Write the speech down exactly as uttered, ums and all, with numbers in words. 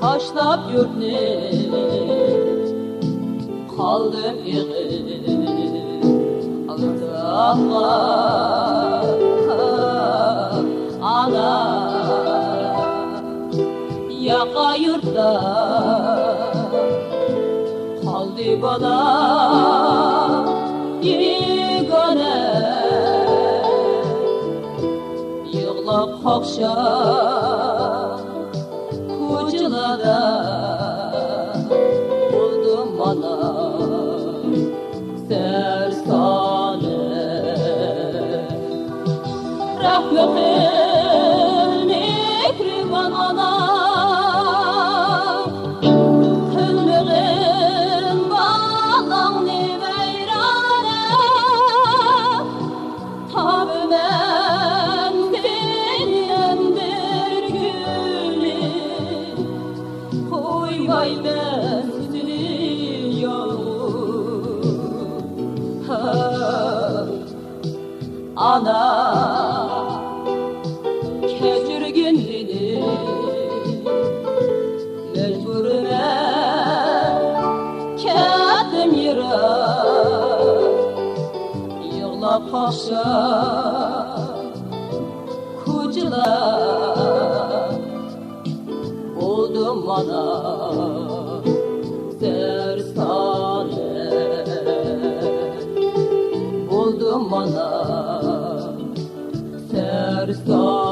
تاشلاپ يۇرتنى قالدىم ئېغىر ئازابقا. ئانا، ياقا يۇرتتا قالدى بالا يېگانە. يىغلاپ قاقشاپ كوچىلاردا بولدۇم مانا سەرسانە. رەھمى قىل مېھرىبان ئانا، قىلمىغىن بالاڭنى ۋەيرانە. تاپىمەن سېنىڭ بىر كۈنى، قويمايمەن سېنى يالغۇز. ھە، ئانا، كەچۈرگىن مېنى، مەجبۇرمەن كەتتىم يىراق. يىغلاپ قاقشاپ كوچىلار بولدۇم مانا سەرسانە. بولدۇم مانا سەرسانە.